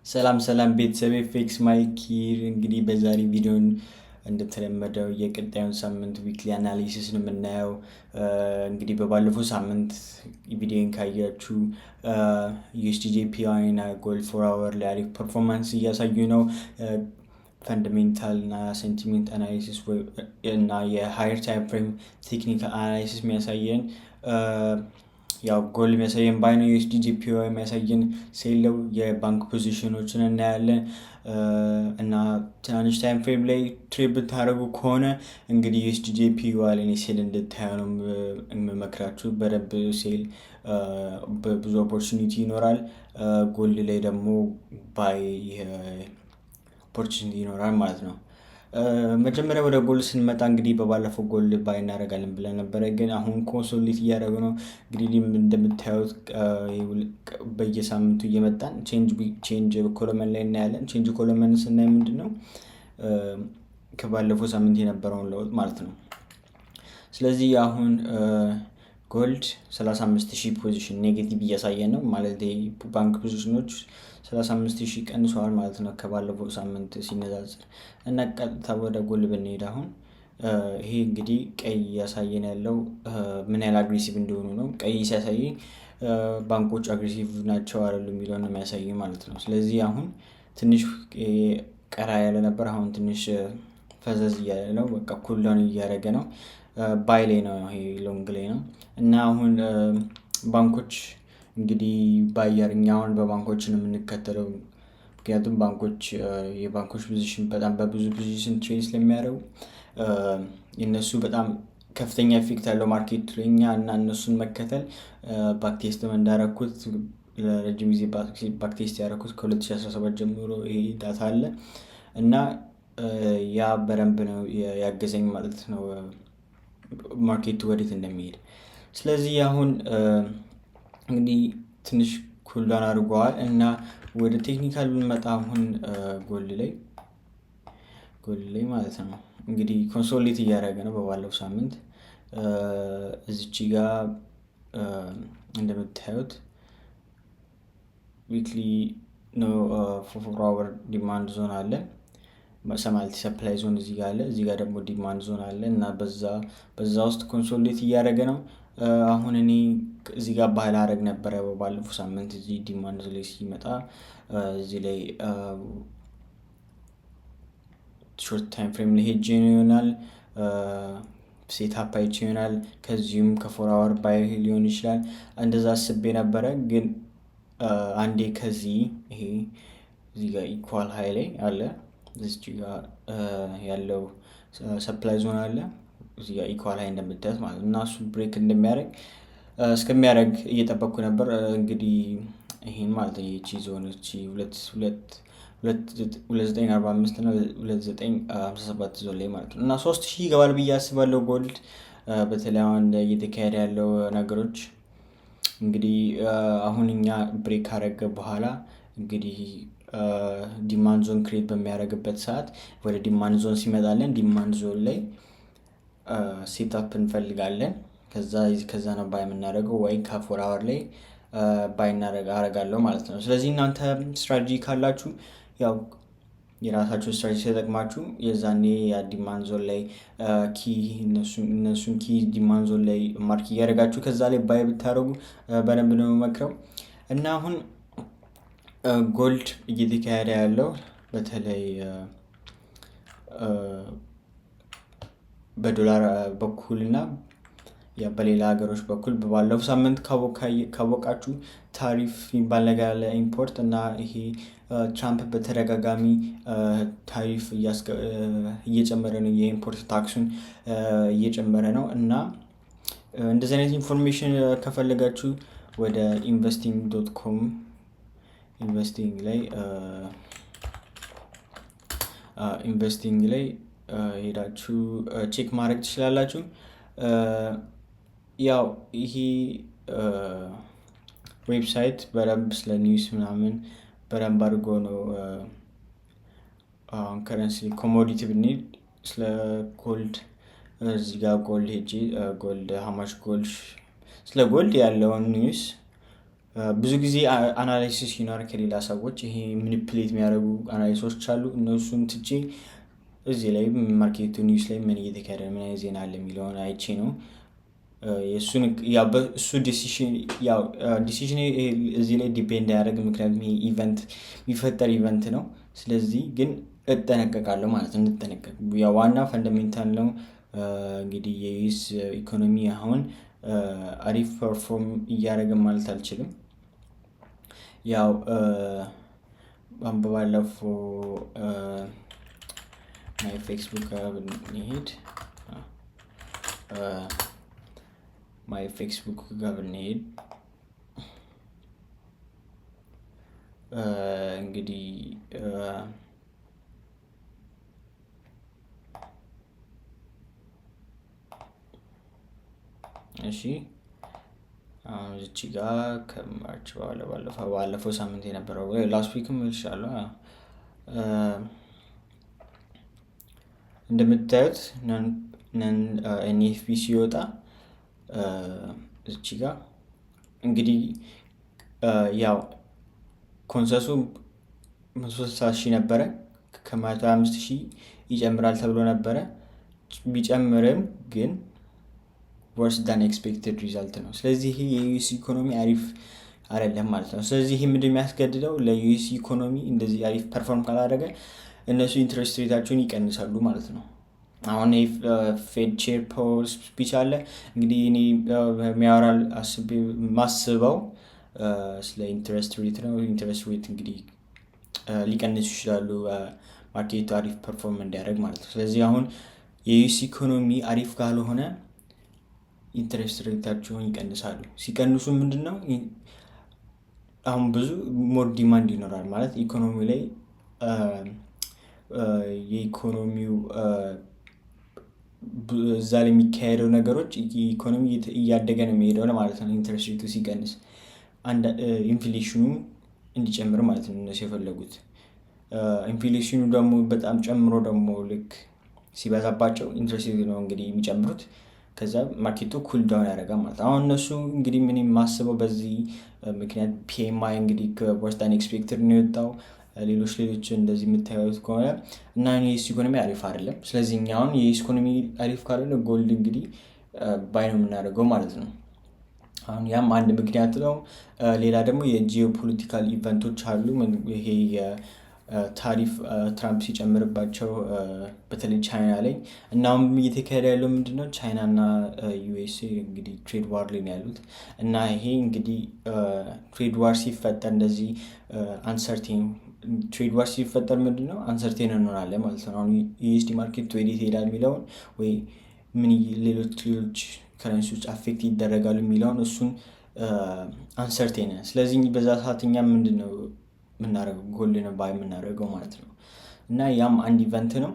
ሰላም ሰላም ቤተሰብ፣ ፌክስ ማይክ here። እንግዲህ በዛሬ ቪዲዮን እንደተለመደው የቀጣዩን ሳምንት weekly analysis ነው የምናየው። እንግዲህ በባለፈው ሳምንት ቪዲዮን ካያችሁ USDJPY እና gold 4 hour ላይ አሪፍ performance እያሳዩ ነው። Fundamental እና sentiment analysis እና የ higher time frame technical analysis የሚያሳየን ያው gold የሚያሳየን buy ነው። USDJPY የሚያሳየን sell ነው። የባንክ position ኦችን እናያለን እና ትናንሽ time frame ላይ trade ብታደርጉ ከሆነ እንግዲህ USDJPY ላይ sell እንድታዩ ነው የምመክራችሁ። በደንብ sell ብዙ opportunity ይኖራል። Gold ላይ ደግሞ buy opportunity ይኖራል ማለት ነው። መጀመሪያ ወደ gold ስንመጣ እንግዲህ በባለፈው gold buy እናደርጋለን ብለን ነበረ፣ ግን አሁን consolidate እያደረገ ነው። እንግዲህ እንደምታዩት በየሳምንቱ እየመጣን change column ላይ እናያለን። Change column ስናይ ምንድን ነው? ከባለፈው ሳምንት የነበረውን ለውጥ ማለት ነው። ስለዚህ አሁን gold 35 ሺህ position negative እያሳየን ነው፣ ማለት ባንክ position ኦች 35 ሺህ ቀንሰዋል ማለት ነው ከባለፈው ሳምንት ሲነጻጸር። እና ቀጥታ ወደ gold ብንሄድ አሁን ይሄ እንግዲህ ቀይ እያሳየን ያለው ምን ያህል aggressive እንደሆኑ ነው። ቀይ ሲያሳይ ባንኮች aggressive ናቸው አይደሉ የሚለውን ነው የሚያሳይ ማለት ነው። ስለዚህ አሁን ትንሽ ቀላ ያለ ነበር፣ አሁን ትንሽ ፈዘዝ እያለ ነው። በቃ cool down እያደረገ ነው። Buy ላይ ነው፣ ይሄ long ላይ ነው። እና አሁን ባንኮች እንግዲህ buy እኛ አሁን በባንኮች ነው የምንከተለው። ምክንያቱም የባንኮች position በጣም በብዙ position trade ስለሚያደርጉ የእነሱ በጣም ከፍተኛ effect ያለው market ላይ እኛ እና እነሱን መከተል backtest ም እንዳረኩት ለረጅም ጊዜ backtest ያደረኩት ከ2017 ጀምሮ ይሄ data አለ እና ያ በደንብ ነው ያገዘኝ ማለት ነው market ኡ ወዴት እንደሚሄድ። ስለዚህ አሁን እንግዲህ ትንሽ cool down አድርገዋል እና ወደ technical ብንመጣ አሁን gold ላይ ማለት ነው እንግዲህ consolidate እያደረገ ነው። በባለፈው ሳምንት እዚች ጋ እንደምታዩት weekly 4 hour demand ዞን አለ። ሰማልቲ supply zone እዚህ ጋር አለ። እዚህ ጋር ደግሞ demand zone አለ እና በዛ ውስጥ consolidate እያደረገ ነው። አሁን እኔ እዚህ ጋር buy ላረግ ነበረ ባለፈው ሳምንት። እዚህ demand ላይ ሲመጣ እዚህ ላይ short time frame ላይ ሄጄ ነው ይሆናል፣ setup አይቼ ይሆናል፣ ከዚሁም ከ 4 hour buy ሊሆን ይችላል። እንደዛ አስቤ ነበረ፣ ግን አንዴ ከዚህ ይሄ እዚህ ጋር equal high ላይ አለ፣ እዚች ጋር ያለው supply zone አለ እዚህ ጋር equal high እንደምታዩት ማለት ነው። እና እሱ break እንደሚያደርግ እስከሚያደርግ እየጠበቅኩ ነበር። እንግዲህ ይሄን ማለት ነው፣ ይቺ ዞን እቺ 2945 እና 2957 ዞን ላይ ማለት ነው። እና 3000 ይገባል ብዬ አስባለሁ gold። በተለይ አሁን እየተካሄደ ያለው ነገሮች እንግዲህ አሁን እኛ break ካረገ በኋላ እንግዲህ demand zone create በሚያደርግበት ሰዓት ወደ demand zone ሲመጣለን demand zone ላይ setup እንፈልጋለን። ከዛ ነው buy የምናደርገው ወይ ከ 4 hour ላይ buy አረጋለሁ ማለት ነው። ስለዚህ እናንተ ስትራቴጂ ካላችሁ ያው የራሳችሁ ስትራቴጂ ተጠቅማችሁ የዛኔ ያ demand zone ላይ key እነሱን key demand zone ላይ mark እያደረጋችሁ ከዛ ላይ buy ብታደርጉ በደንብ ነው የምመክረው። እና አሁን gold እየተካሄደ ያለው በተለይ በዶላር በኩል እና በሌላ ሀገሮች በኩል ባለፈው ሳምንት ካወቃችሁ ታሪፍ የሚባል ነገር አለ import። እና ይሄ ትራምፕ በተደጋጋሚ ታሪፍ እየጨመረ ነው፣ የ import tax ኡን እየጨመረ ነው። እና እንደዚህ አይነት information ከፈለጋችሁ ወደ investing.com investing ላይ ሄዳችሁ check ማድረግ ትችላላችሁ። ያው ይሄ website በደንብ ስለ news ምናምን በደንብ አድርጎ ነው። አሁን currency commodity ብንሄድ ስለ gold እዚህ ጋር gold ሄጄ gold how much gold ስለ gold ያለውን news ብዙ ጊዜ analysis ይኖር ከሌላ ሰዎች፣ ይሄ manipulate የሚያደርጉ analysis ኦች አሉ። እነሱን ትቼ እዚህ ላይ market ኡ news ላይ ምን እየተካሄደ፣ ምን አይነት ዜና አለ የሚለውን አይቼ ነው የእሱን እሱ decision። ያው decision እዚህ ላይ depend አያደርግም፣ ምክንያቱም ይሄ event የሚፈጠር event ነው። ስለዚህ ግን እጠነቀቃለሁ ማለት ነው። እንጠነቀቅ፣ ያው ዋና fundamental ነው። እንግዲህ የ US ኢኮኖሚ አሁን አሪፍ perform እያደረገ ማለት አልችልም። ያው ባለፈው Myfxbook ጋር ብንሄድ እንግዲህ እሺ፣ አሁን እዚች ጋር ከ March በኋላ ባለፈው ሳምንት የነበረው፣ last week ም እልሻለሁ፣ እንደምታዩት NFP ሲወጣ እዚች ጋር እንግዲህ ያው consensus ኡ 160,000 ነበረ፣ ከ125,000 ይጨምራል ተብሎ ነበረ። ቢጨምርም ግን worse than expected result ነው። ስለዚህ ይሄ የ US ኢኮኖሚ አሪፍ አይደለም ማለት ነው። ስለዚህ ይህ ምንድን የሚያስገድደው፣ ለ US ኢኮኖሚ እንደዚህ አሪፍ perform ካላደረገ እነሱ interest rate ኣቸውን ይቀንሳሉ ማለት ነው። አሁን Fed Chair Powell speech አለ። እንግዲህ እኔ የሚያወራል አስቤ ማስበው ስለ interest rate ነው። Interest rate እንግዲህ ሊቀንሱ ይችላሉ market ኡ አሪፍ perform እንዲያደርግ ማለት ነው። ስለዚህ አሁን የ US ኢኮኖሚ አሪፍ ካልሆነ interest rate ኣቸውን ይቀንሳሉ። ሲቀንሱ ምንድን ነው፣ አሁን ብዙ more demand ይኖራል ማለት ኢኮኖሚ ላይ፣ የኢኮኖሚው እዛ ላይ የሚካሄደው ነገሮች ኢኮኖሚ እያደገ ነው የሚሄደው ማለት ነው። Interest rate ኡ ሲቀንስ inflation ኑ እንዲጨምር ማለት ነው እነሱ የፈለጉት። Inflation ኑ ደግሞ በጣም ጨምሮ ደግሞ ልክ ሲበዛባቸው interest rate ነው እንግዲህ የሚጨምሩት። ከዛ market ኡ cool down ያደርጋል ማለት ነው። አሁን እነሱ እንግዲህ ምን የማስበው በዚህ ምክንያት PMI እንግዲህ worse than expected ነው የወጣው። ሌሎች ሌሎች እንደዚህ የምታዩት ከሆነ እና የ US ኢኮኖሚ አሪፍ አይደለም። ስለዚህ እኛ አሁን የ US ኢኮኖሚ አሪፍ ካልሆነ gold እንግዲህ buy ነው የምናደርገው ማለት ነው። አሁን ያም አንድ ምክንያት ነው። ሌላ ደግሞ የ geopolitical event ኦች አሉ። ይሄ የታሪፍ ትራምፕ ሲጨምርባቸው በተለይ ቻይና ላይ። እና አሁን እየተካሄደ ያለው ምንድነው? ቻይና እና USA እንግዲህ trade war ላይ ነው ያሉት። እና ይሄ እንግዲህ trade war ሲፈጠር፣ እንደዚህ uncertain trade war ሲፈጠር ምንድነው፣ uncertain እንሆናለን ማለት ነው። አሁን USD market ወዴት ይሄዳል የሚለውን ወይ ምን ሌሎች ሌሎች currency ዎች affect ይደረጋሉ የሚለውን እሱን uncertain። ስለዚህ በዛ ሰዓት እኛ ምንድን ነው የምናደርገው? Gold ነው buy የምናደርገው ማለት ነው። እና ያም አንድ event ነው።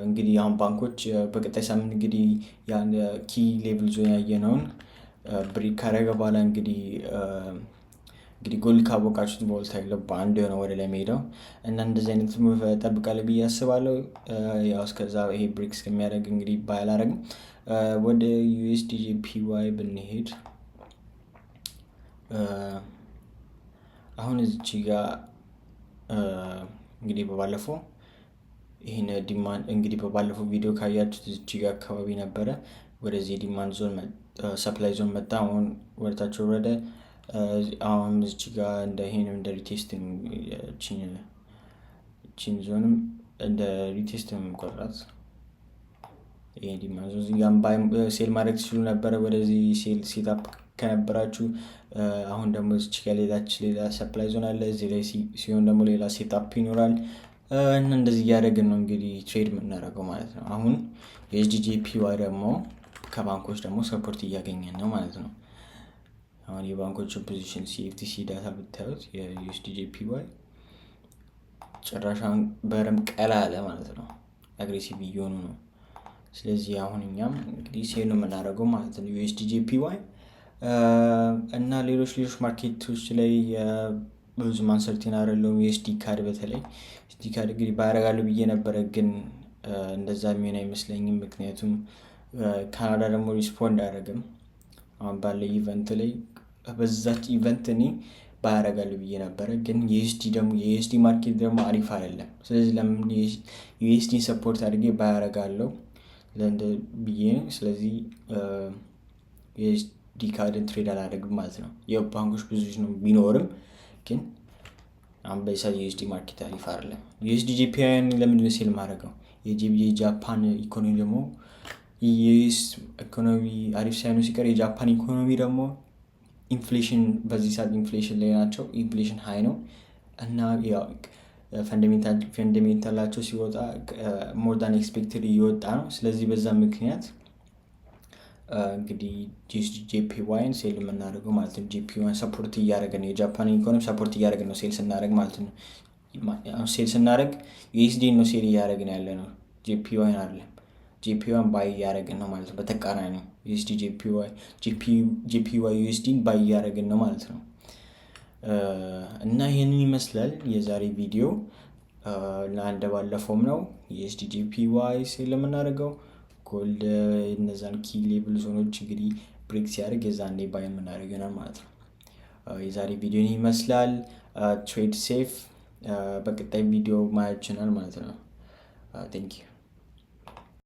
እንግዲህ አሁን ባንኮች በቀጣይ ሳምንት እንግዲህ ያን key level zone ያየነውን break ካደረገ በኋላ እንግዲህ gold ካወቃችሁት volatile በአንድ የሆነ ወደ ላይ መሄደው እና እንደዚህ አይነት move እጠብቃለሁ ብዬ አስባለሁ። ያው እስከዛ ይሄ break እስከሚያደርግ እንግዲህ buy አላደርግም። ወደ USDJPY ብንሄድ አሁን እዚች ጋር እንግዲህ በባለፈው ይህን demand እንግዲህ በባለፈው ቪዲዮ ካያችሁት እዚች ጋር አካባቢ ነበረ። ወደዚህ demand zone supply zone መጣ። አሁን ወደታች ወረደ። አሁን እዚች ጋር እንደ ይሄንም እንደ retest፣ ቺን ዞንም እንደ retest ነው የምቆጥራት። ይሄ demand zone እዚህ ጋር sell ማድረግ ትችሉ ነበረ ወደዚህ sell setup ከነበራችሁ። አሁን ደግሞ እዚች ጋር ሌላ supply zone አለ። እዚህ ላይ ሲሆን ደግሞ ሌላ setup ይኖራል እና እንደዚህ እያደረግን ነው እንግዲህ trade የምናደርገው ማለት ነው። አሁን USDJPY ደግሞ ከባንኮች ደግሞ support እያገኘን ነው ማለት ነው። አሁን የባንኮችን position CFTC data ብታዩት የ USDJPY ጭራሽ በረም ቀላ አለ ማለት ነው። Aggressive እየሆኑ ነው። ስለዚህ አሁን እኛም እንግዲህ sell ነው የምናደርገው ማለት ነው USDJPY። እና ሌሎች ሌሎች market ኦች ላይ ብዙም uncertain አይደለሁም። USDCAD፣ በተለይ USDCAD እንግዲህ buy አደርጋለሁ ብዬ ነበረ፣ ግን እንደዛ የሚሆን አይመስለኝም። ምክንያቱም ካናዳ ደግሞ respond አያደርግም አሁን ባለ event ላይ። በዛች event እኔ buy አደርጋለሁ ብዬ ነበረ። ግን USD ደግሞ የ USD market ደግሞ አሪፍ አይደለም። ስለዚህ ለምን USD support አድርጌ buy አደርጋለሁ ብዬ፣ ስለዚህ USD CAD ን trade አላደርግም ማለት ነው። የባንኮች position ቢኖርም ግን አሁን በዚህ ሰዓት የ USD market አሪፍ አይደለም። USD JPY ን ለምንድን sell ማድረገው? የጃፓን ኢኮኖሚ ደግሞ የ US ኢኮኖሚ አሪፍ ሳይሆን ሲቀር የጃፓን ኢኮኖሚ ደግሞ inflation፣ በዚህ ሰዓት inflation ላይ ናቸው። Inflation high ነው እና fundamental ኣቸው ሲወጣ more than expected እየወጣ ነው። ስለዚህ በዛ ምክንያት እንግዲህ JPY ን sell የምናደርገው ማለት ነው። JPY ን support እያደረገ ነው። የጃፓን ኢኮኖሚ support እያደረገ ነው sell ስናደርግ ማለት ነው። Sell ስናደርግ USD ነው sell እያደረግን ያለ ነው፣ JPY ን አይደለም። JPY ን buy እያደረግን ነው ማለት ነው። በተቃራኒ USD JPY፣ JPY USD ን buy እያደረግን ነው ማለት ነው። እና ይህንን ይመስላል የዛሬ ቪዲዮ። እንደ ባለፈውም ነው USD JPY sell የምናደርገው። Gold እነዛን key level ዞኖች እንግዲህ break ሲያደርግ የዛኔ buy የምናደርግ ይሆናል ማለት ነው። የዛሬ ቪዲዮ ይመስላል። Trade safe። በቀጣይ ቪዲዮ ማየት ይችላል ማለት ነው። Thank you.